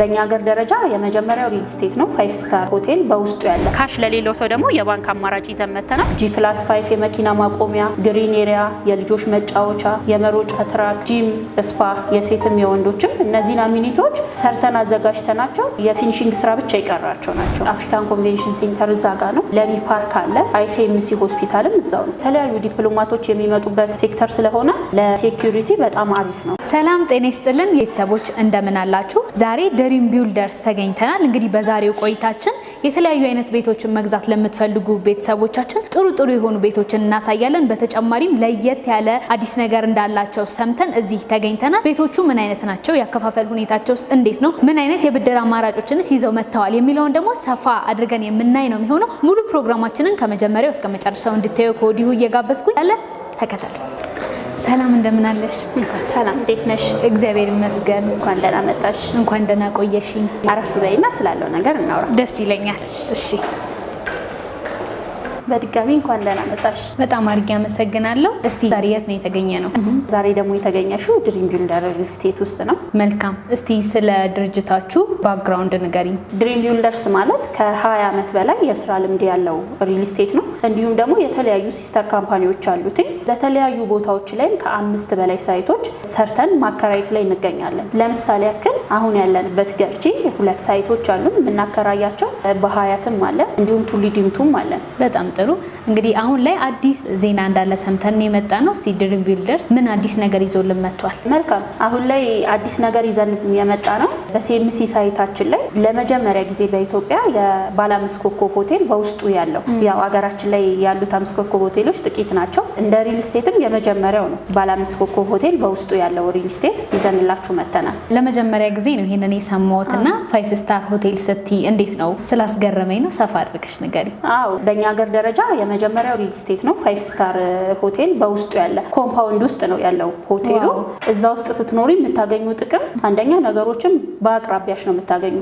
በእኛ ሀገር ደረጃ የመጀመሪያው ሪል ስቴት ነው። Five star ሆቴል በውስጡ ያለ፣ cash ለሌለው ሰው ደግሞ የባንክ አማራጭ ይዘን መተናል። G+5 የመኪና ማቆሚያ፣ green area፣ የልጆች መጫወቻ፣ የመሮጫ track፣ gym፣ spa፣ የሴትም የወንዶችም፣ እነዚህን amenity ዎች ሰርተን አዘጋጅተናቸው የ finishing ስራ ብቻ የቀራቸው ናቸው። African Convention Center እዛ ጋ ነው። ለሚ ፓርክ አለ። ICMC ሆስፒታልም እዛው ነው። የተለያዩ ዲፕሎማቶች የሚመጡበት ሴክተር ስለሆነ ለ security በጣም አሪፍ ነው። ሰላም ጤና ይስጥልን ቤተሰቦች፣ እንደምን አላችሁ? ዛሬ Dream Builders ተገኝተናል። እንግዲህ በዛሬው ቆይታችን የተለያዩ አይነት ቤቶችን መግዛት ለምትፈልጉ ቤተሰቦቻችን ጥሩ ጥሩ የሆኑ ቤቶችን እናሳያለን። በተጨማሪም ለየት ያለ አዲስ ነገር እንዳላቸው ሰምተን እዚህ ተገኝተናል። ቤቶቹ ምን አይነት ናቸው? የአከፋፈል ሁኔታቸውስ እንዴት ነው? ምን አይነት የብድር አማራጮችንስ ይዘው መጥተዋል? የሚለውን ደግሞ ሰፋ አድርገን የምናይ ነው የሚሆነው። ሙሉ ፕሮግራማችንን ከመጀመሪያው እስከ መጨረሻው እንድታዩ ከወዲሁ እየጋበዝኩኝ ያለ ተከተሉ። ሰላም፣ እንደምን አለሽ? ሰላም፣ እንዴት ነሽ? እግዚአብሔር ይመስገን። እንኳን ደህና መጣሽ። እንኳን ደህና ቆየሽኝ። አረፍ በይና ስላለው ነገር እናውራ። ደስ ይለኛል። እሺ። በድጋሚ እንኳን ደህና መጣሽ። በጣም አድርጌ አመሰግናለሁ። እስቲ ዛሬ የት ነው የተገኘነው? ዛሬ ደግሞ የተገኘሽው Dream Builder ሪል ስቴት ውስጥ ነው። መልካም። እስቲ ስለ ድርጅታችሁ background ንገሪኝ። Dream Builders ማለት ከ20 ዓመት በላይ የስራ ልምድ ያለው ሪል ስቴት ነው። እንዲሁም ደግሞ የተለያዩ sister company ዎች አሉት። በተለያዩ ቦታዎች ላይም ከአምስት በላይ site ኦች ሰርተን ማከራየት ላይ እንገኛለን። ለምሳሌ ያክል አሁን ያለንበት ገርጂ ሁለት site ኦች አሉን የምናከራያቸው፣ በሀያትም አለ፣ እንዲሁም ቱሉ ዲምቱም አለን። በጣም ጥሩ። እንግዲህ አሁን ላይ አዲስ ዜና እንዳለ ሰምተን የመጣነው። እስቲ Dream Builders ምን አዲስ ነገር ይዞልን መጥቷል? መልካም። አሁን ላይ አዲስ ነገር ይዘን የመጣነው በሲኤምሲ site ኣችን ላይ ለመጀመሪያ ጊዜ በኢትዮጵያ የባለ አምስት ኮከብ ሆቴል በውስጡ ያለው። ያው ሀገራችን ላይ ያሉት አምስት ኮከብ ሆቴሎች ጥቂት ናቸው። እንደ ሪል ስቴትም የመጀመሪያው ነው። ባለ አምስት ኮከብ ሆቴል በውስጡ ያለው ሪል ስቴት ይዘንላችሁ መተናል። ለመጀመሪያ ጊዜ ነው ይሄንን የሰማሁት እና five star ሆቴል ስትይ እንዴት ነው፣ ስላስገረመኝ ነው። ሰፋ አድርገሽ ንገሪ። አዎ፣ በእኛ ሀገር ደረጃ የመጀመሪያው ሪል ስቴት ነው። Five star ሆቴል በውስጡ ያለ compound ውስጥ ነው ያለው ሆቴሉ። እዛ ውስጥ ስትኖሪ የምታገኙ ጥቅም አንደኛ ነገሮችን በአቅራቢያሽ ነው የምታገኙ።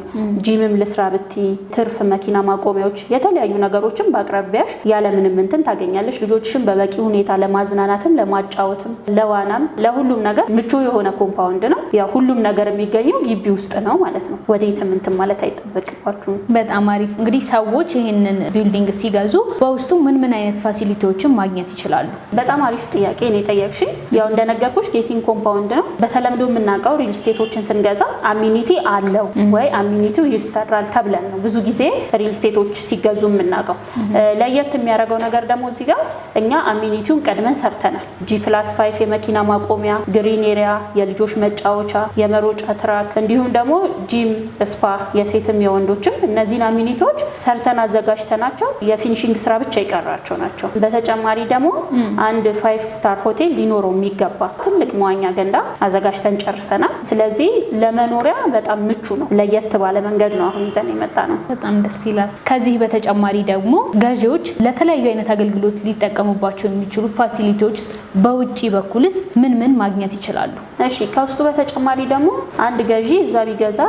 ጂምም ልስራ ብትይ፣ ትርፍ መኪና ማቆሚያዎች፣ የተለያዩ ነገሮችን በአቅራቢያሽ ያለምንም እንትን ታገኛለሽ። ልጆችሽን በበቂ ሁኔታ ለማዝናናትም፣ ለማጫወትም፣ ለዋናም፣ ለሁሉም ነገር ምቹ የሆነ compound ነው። ያው ሁሉም ነገር የሚገኘው ግቢ ውስጥ ነው ማለት ነው። ወዴትም እንትን ማለት አይጠበቅባችሁም። በጣም አሪፍ። እንግዲህ ሰዎች ይህንን building ሲገዙ በውስጡ ምን ምን አይነት facility ዎችን ማግኘት ይችላሉ? በጣም አሪፍ ጥያቄ ነው የጠየቅሽኝ። ያው እንደነገርኩሽ gated compound ነው። በተለምዶ የምናውቀው ሪል ስቴቶችን ስንገዛ amenity አለው ወይ amenity ው ይሰራል ተብለን ነው ብዙ ጊዜ ሪል ስቴቶች ሲገዙ የምናውቀው። ለየት የሚያደርገው ነገር ደግሞ እዚህ ጋር እኛ amenity ውን ቀድመን ሰርተናል። G+5 የመኪና ማቆሚያ፣ green area፣ የልጆች መጫወቻ፣ የመሮጫ track፣ እንዲሁም ደግሞ gym፣ spa፣ የሴትም የወንዶችም፣ እነዚህን amenity ዎች ሰርተን አዘጋጅተናቸው የ finishing ስራ ብቻ የቀራቸው ናቸው። በተጨማሪ ደግሞ አንድ five star ሆቴል ሊኖረው የሚገባ ትልቅ መዋኛ ገንዳ አዘጋጅተን ጨርሰናል። ስለዚህ ለመኖሪያ በጣም ምቹ ነው። ለየት ባለ መንገድ ነው አሁን ይዘን የመጣነው። በጣም ደስ ይላል። ከዚህ በተጨማሪ ደግሞ ገዢዎች ለተለያዩ አይነት አገልግሎት ሊጠቀሙባቸው የሚችሉ facility ዎች በውጭ በኩልስ ምን ምን ማግኘት ይችላሉ? እሺ፣ ከውስጡ በተጨማሪ ደግሞ አንድ ገዢ እዛ ቢገዛ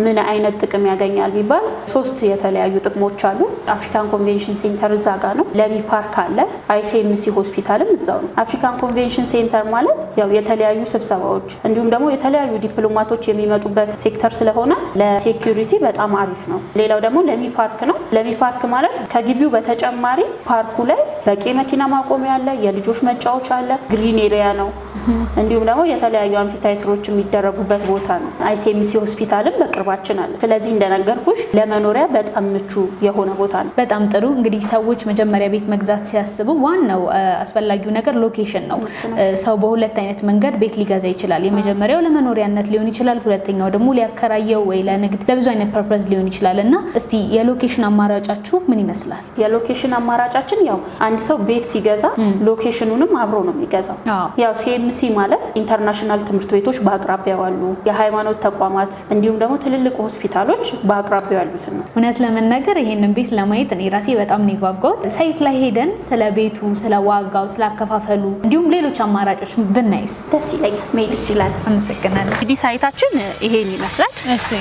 ምን አይነት ጥቅም ያገኛል ቢባል ሶስት የተለያዩ ጥቅሞች አሉ። African Convention Center እዛ ጋ ነው። ለሚ ፓርክ አለ። ICMC ሆስፒታልም እዛው ነው። African Convention Center ማለት ያው የተለያዩ ስብሰባዎች እንዲሁም ደግሞ የተለያዩ ዲፕሎማቶች የሚመጡበት ሴክተር ስለሆነ ለ security በጣም አሪፍ ነው። ሌላው ደግሞ ለሚ ፓርክ ነው። ለሚ ፓርክ ማለት ከግቢው በተጨማሪ ፓርኩ ላይ በቂ መኪና ማቆሚያ አለ፣ የልጆች መጫወቻ አለ፣ green area ነው። እንዲሁም ደግሞ የተለያዩ amphitheater ኦች የሚደረጉበት ቦታ ነው። ICMC ሆስፒታልም በቅርባችን አለ። ስለዚህ እንደነገርኩሽ ለመኖሪያ በጣም ምቹ የሆነ ቦታ ነው። በጣም ጥሩ። እንግዲህ ሰዎች መጀመሪያ ቤት መግዛት ሲያስቡ ዋናው አስፈላጊው ነገር location ነው። ሰው በሁለት አይነት መንገድ ቤት ሊገዛ ይችላል። የመጀመሪያው ለመኖሪያነት ሊሆን ይችላል። ሁለተኛው ደግሞ ሊያከራየው ወይ ለንግድ፣ ለብዙ አይነት purpose ሊሆን ይችላል። እና እስቲ የ location አማራጫችሁ ምን ይመስላል? የ location አማራጫችን ያው አንድ ሰው ቤት ሲገዛ location ኑንም አብሮ ነው የሚገዛው። ያው ሲኤምሲ ማለት international ትምህርት ቤቶች በአቅራቢያው አሉ፣ የሃይማኖት ተቋማት እንዲሁም ደግሞ ትልልቅ ሆስፒታሎች በአቅራቢያው ያሉትን ነው። እውነት ለመናገር ይሄንን ቤት ለማየት እኔ ራሴ በጣም ነው የጓጓሁት። Site ላይ ሄደን ስለ ቤቱ፣ ስለ ዋጋው፣ ስለ አከፋፈሉ እንዲሁም ሌሎች አማራጮች ብናይስ? ደስ ይለኛል። መሄድ ይችላል። አመሰግናለሁ። እንግዲህ site ኣችን ይሄን ይመስላል።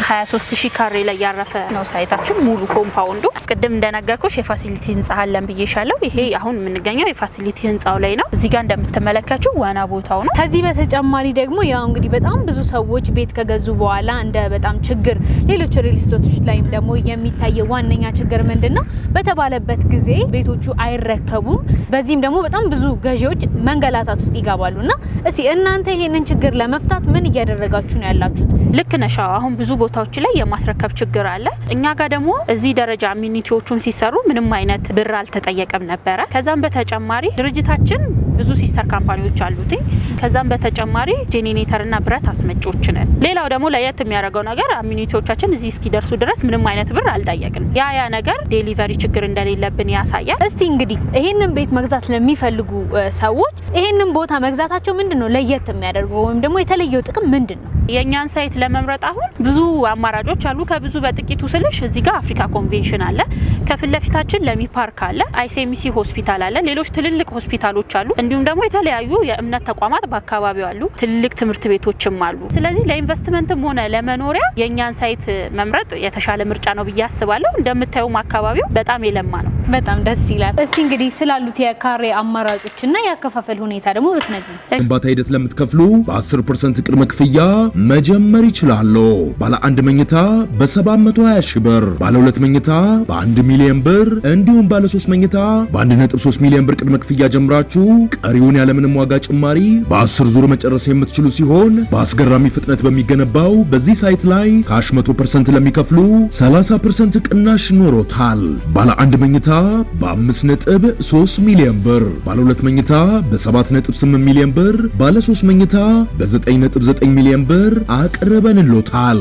23 ሺህ ካሬ ላይ ያረፈ ነው site ኣችን ሙሉ compound ኡ። ቅድም እንደነገርኩሽ የ facility ህንጻ አለን ብዬሻለሁ። ይሄ አሁን የምንገኘው የ facility ህንፃው ላይ ነው። እዚህ ጋር እንደምትመለከችው ዋና ቦታው ነው። ከዚህ በተጨማሪ ደግሞ ያው እንግዲህ በጣም ብዙ ሰዎች ቤት ከገዙ በኋላ እንደ በጣም ችግር ሌሎች ሪል ስቴቶች ላይም ደግሞ የሚታየው ዋነኛ ችግር ምንድን ነው? በተባለበት ጊዜ ቤቶቹ አይረከቡም። በዚህም ደግሞ በጣም ብዙ ገዢዎች መንገላታት ውስጥ ይገባሉ እና እስቲ እናንተ ይሄንን ችግር ለመፍታት ምን እያደረጋችሁ ነው ያላችሁት? ልክ ነሽ። አሁን ብዙ ቦታዎች ላይ የማስረከብ ችግር አለ። እኛ ጋር ደግሞ እዚህ ደረጃ amenity ዎቹን ሲሰሩ ምንም አይነት ብር አልተጠየቀም ነበረ። ከዛም በተጨማሪ ድርጅታችን ብዙ sister company ዎች አሉት። ከዛም በተጨማሪ ጄኔሬተርና ብረት አስመጪዎች ነን። ሌላው ደግሞ ለየት የሚያደርገው ነገር amenity ዎቻችን እዚህ እስኪደርሱ ድረስ ምንም አይነት ብር አልጠየቅንም። ያ ነገር delivery ችግር እንደሌለብን ያሳያል። እስቲ እንግዲህ ይሄንን ቤት መግዛት ለሚፈልጉ ሰዎች ይሄንን ቦታ መግዛታቸው ምንድን ነው ለየት የሚያደርገው ወይም ደግሞ የተለየው ጥቅም ምንድን ነው? የእኛን site ለመምረጥ አሁን ብዙ አማራጮች አሉ። ከብዙ በጥቂቱ ስልሽ እዚህ ጋር አፍሪካ ኮንቬንሽን አለ፣ ከፊት ለፊታችን ለሚ ፓርክ አለ፣ አይሲኤምሲ ሆስፒታል አለ፣ ሌሎች ትልልቅ ሆስፒታሎች አሉ። እንዲሁም ደግሞ የተለያዩ የእምነት ተቋማት በአካባቢው አሉ፣ ትልልቅ ትምህርት ቤቶችም አሉ። ስለዚህ ለኢንቨስትመንትም ሆነ ለመኖሪያ የእኛን site መምረጥ የተሻለ ምርጫ ነው ብዬ አስባለሁ። እንደምታዩም አካባቢው በጣም የለማ ነው። በጣም ደስ ይላል። እስቲ እንግዲህ ስላሉት የካሬ አማራጮችና የአከፋፈል ሁኔታ ደግሞ ብትነግሪኝ። ግንባታ ሂደት ለምትከፍሉ በ10% ቅድመ ክፍያ መጀመር ይችላሉ። ባለ አንድ መኝታ በ720 ሺህ ብር፣ ባለ ሁለት መኝታ በ1 ሚሊዮን ብር እንዲሁም ባለ 3 መኝታ በ1.3 ሚሊዮን ብር ቅድመ ክፍያ ጀምራችሁ ቀሪውን ያለምንም ዋጋ ጭማሪ በ10 ዙር መጨረስ የምትችሉ ሲሆን በአስገራሚ ፍጥነት በሚገነባው በዚህ site ላይ cash 100% ለሚከፍሉ 30% ቅናሽ ኖሮታል። ባለ አንድ መኝታ በ5.3 ሚሊዮን ብር፣ ባለ ሁለት መኝታ በ7.8 ሚሊዮን ብር፣ ባለ 3 መኝታ በ9.9 ሚሊዮን ብር አቅርበንሎታል።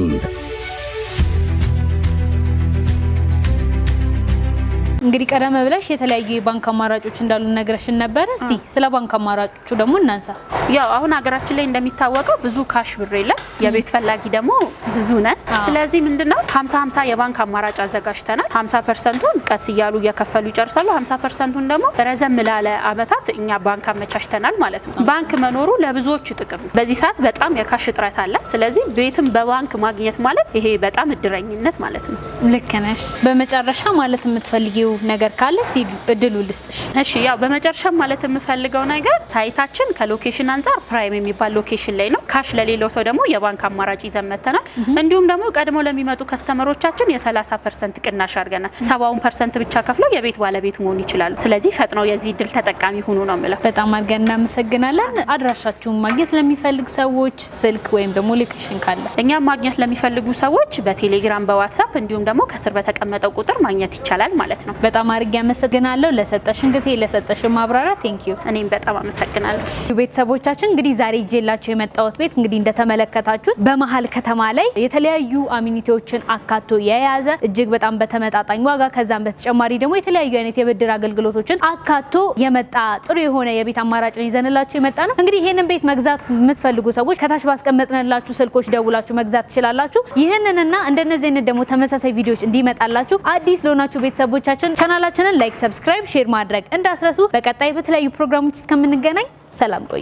እንግዲህ ቀደም ብለሽ የተለያዩ የባንክ አማራጮች እንዳሉ ነግረሽን ነበረ። እስቲ ስለ ባንክ አማራጮቹ ደግሞ እናንሳ። ያው አሁን ሀገራችን ላይ እንደሚታወቀው ብዙ cash ብር የለም፣ የቤት ፈላጊ ደግሞ ብዙ ነን። ስለዚህ ምንድነው 50-50 የባንክ አማራጭ አዘጋጅተናል። 50%ቱን ቀስ እያሉ እየከፈሉ ይጨርሳሉ። 50%ቱን ደግሞ ረዘም ላለ አመታት እኛ ባንክ አመቻችተናል ማለት ነው። ባንክ መኖሩ ለብዙዎች ጥቅም ነው። በዚህ ሰዓት በጣም የ cash እጥረት አለ። ስለዚህ ቤትም በባንክ ማግኘት ማለት ይሄ በጣም እድለኝነት ማለት ነው። ልክ ነሽ። በመጨረሻ ማለት የምትፈልጊው ነገር ካለ እስቲ እድሉ ልስጥሽ። እሺ፣ ያው በመጨረሻ ማለት የምፈልገው ነገር site ኣችን ከ location አንጻር prime የሚባል location ላይ ነው። cash ለሌለው ሰው ደግሞ የባንክ አማራጭ ይዘን መጥተናል። እንዲሁም ደግሞ ቀድሞ ለሚመጡ customer ኦቻችን የ30% ቅናሽ አድርገናል። 70% ብቻ ከፍለው የቤት ባለቤት መሆን ይችላሉ። ስለዚህ ፈጥነው የዚህ እድል ተጠቃሚ ሁኑ ነው የምለው። በጣም አድርገን እናመሰግናለን። አድራሻችሁን ማግኘት ለሚፈልግ ሰዎች ስልክ ወይም ደግሞ location ካለ? እኛም ማግኘት ለሚፈልጉ ሰዎች በቴሌግራም፣ በዋትሳፕ እንዲሁም ደግሞ ከስር በተቀመጠው ቁጥር ማግኘት ይቻላል ማለት ነው። በጣም አድርጌ አመሰግናለሁ ለሰጠሽን ጊዜ፣ ለሰጠሽን ማብራሪያ thank you። እኔም በጣም አመሰግናለሁ። ቤተሰቦቻችን እንግዲህ ዛሬ ይዤላችሁ የመጣሁት ቤት እንግዲህ እንደተመለከታችሁት በመሀል ከተማ ላይ የተለያዩ amenity ዎችን አካቶ የያዘ እጅግ በጣም በተመጣጣኝ ዋጋ ከዛም በተጨማሪ ደግሞ የተለያዩ አይነት የብድር አገልግሎቶችን አካቶ የመጣ ጥሩ የሆነ የቤት አማራጭ ነው ይዘንላችሁ የመጣ ነው። እንግዲህ ይህንን ቤት መግዛት የምትፈልጉ ሰዎች ከታች ባስቀመጥንላችሁ ስልኮች ደውላችሁ መግዛት ትችላላችሁ። ይህንንና እንደነዚህ አይነት ደግሞ ተመሳሳይ ቪዲዮዎች እንዲመጣላችሁ አዲስ ለሆናችሁ ቤተሰቦቻችን ቻናላችንን like፣ subscribe፣ share ማድረግ እንዳትረሱ። በቀጣይ በተለያዩ ፕሮግራሞች እስከምንገናኝ ሰላም ቆዩ።